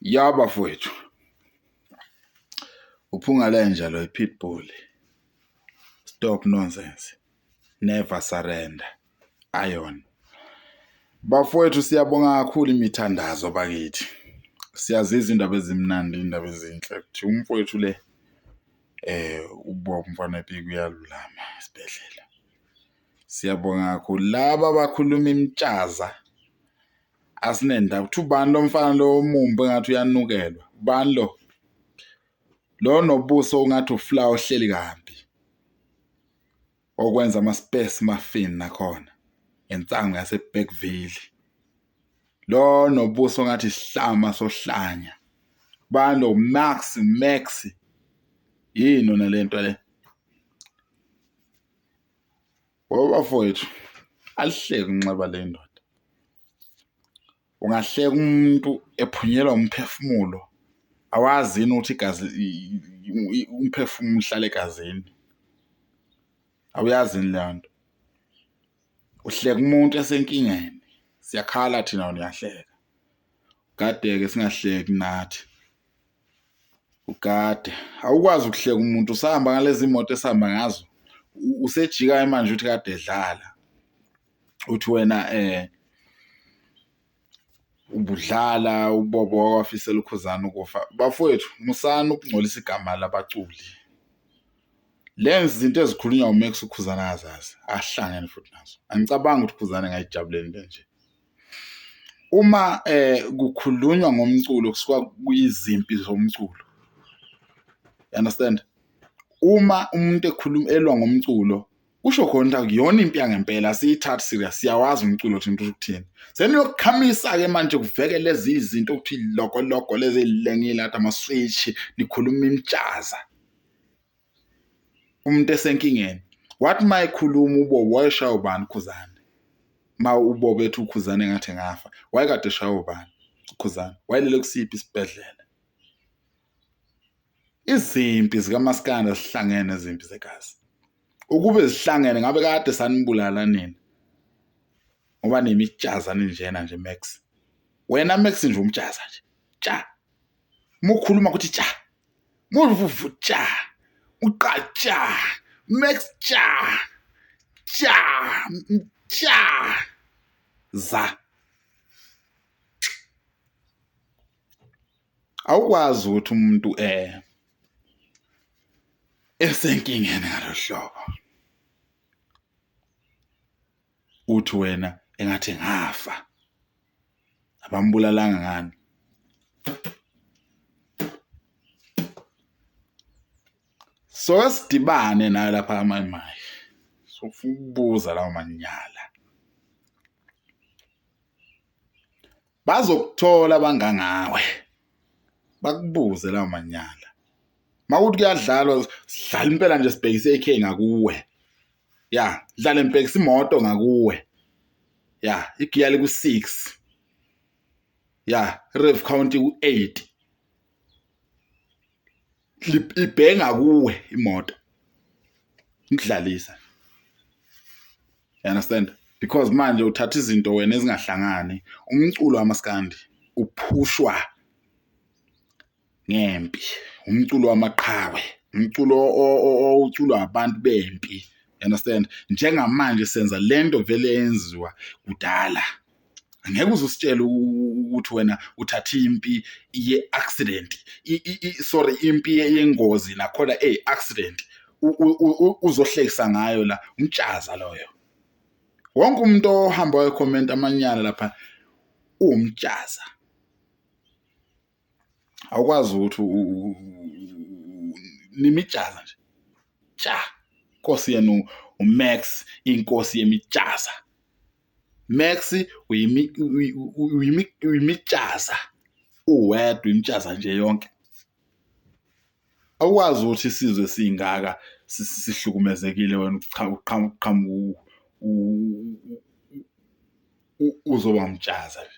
Ya bafowethu, uphunga lenja lo i-pitbull. Stop nonsense. Never surrender. Iron. Bafowethu siyabonga kakhulu imithandazo bakithi. Siyazizwa indaba ezimnandi, indaba ezinhle kuthi umfowethu le uBob umfana wepiki uyalulama esibhedlela. Siyabonga kakhulu. Laba abakhuluma imitshaza asinendaba ukuthi ubani lo mfana lo omumbi engathi uyanukelwa ubani lo lo nobuso ungathi ufla ohleli kabi okwenza ama-space muffin nakhona ngensangu yaseBergville lo nobuso ngathi isihlama sohlanya bani lo Max Max yini yona lento le Bafowethu alihleki inxeba le ndoda. Ungahleka umuntu ephunyelwa umphefumulo, awazi yini ukuthi igazi umphefumulo uhlala egazini. Awuyazi yini leyo nto? Uhleka umuntu esenkingeni, siyakhala thina wena uyahleka. Kade-ke singahleki nathi. Ugade awukwazi ukuhleka umuntu usahamba ngalezi moto esihamba ngazo usejika manje uthi kade edlala uthi wena ubudlala ubobo wakwafisela uKhuzani ukufa. Bafowethu musani ukungcolisa igama labaculi. Lezi zinto ezikhulunywa uMax uKhuzani akazazi, ahlangene futhi nazo. Angicabangi ukuthi uKhuzani engayijabulela into enje. Uma kukhulunywa ngomculo kusuka kuyizimpi zomculo, you understand? Uma umuntu ekhuluma elwa ngomculo kusho khona ukuthi akuyona impi yangempela asiyithathi serious siyawazi umculo thina ukuthi ukuthini. Seniyokukhamisa-ke manje kuveke lezi zinto okuthi lokoloko lezi ey'lengile kade ama-switch nikhuluma imitshaza. Umuntu esenkingeni wathi uma ekhuluma uBobo wayeshaywa ubani uKhuzani? Uma uBobo ethi uKhuzani engathi engafa wayekade eshaywa ubani uKhuzani? Wayelele kusiphi isibhedlela? Izimpi zikamaskandi azihlangene nezimpi zegazi. Ukube zihlangene ngabe kade sanibulala nina. Ngoba nemitshaza ninjena nje Max. Wena Max nje umtshaza nje. Tsha. Uma ukhuluma kuthi tsha. Muvuvu tsha. Uqa tsha. Max tsha. Tsha. Tsha. Za. Awukwazi ukuthi umuntu esenkingeni ngalolu hlobo uthi wena engathi ngafa abambulalanga ngani so sidibane nayo lapha amayimayi sofuna ukubuza lawo manyala bazokuthola abangangawe bakubuze lawo manyala makuthi kuyadlalwa sidlala impela nje sibhekise AK ngakuwe ya dlala ngibhekisa imoto ngakuwe ya igiya liku 6 ya rev count ku 8 ibhenga kuwe imoto ngidlalisa you understand because manje uthatha izinto wena ezingahlangani umculo wamaskandi uphushwa ngempi umculo wamaqhawe umculo oculwa abantu bempi you understand njengamanje senza lento vele yenziwa kudala angeke uze usitshele ukuthi wena uthatha impi ye-accident sorry impi yengozi nakhona eyi-accident uzohlekisa ngayo la umtshaza loyo wonke umuntu ohamba wayekhomenta amanyala lapha uwumtshaza awukwazi ukuthi nimijaza nje tsha nkosi yenu uMax inkosi yemijaza Max uyimijaza uwedwa imijaza nje yonke awukwazi ukuthi isizwe singaka sihlukumezekile wena uqhamuka uqhamuka uzoba umtshaza nje.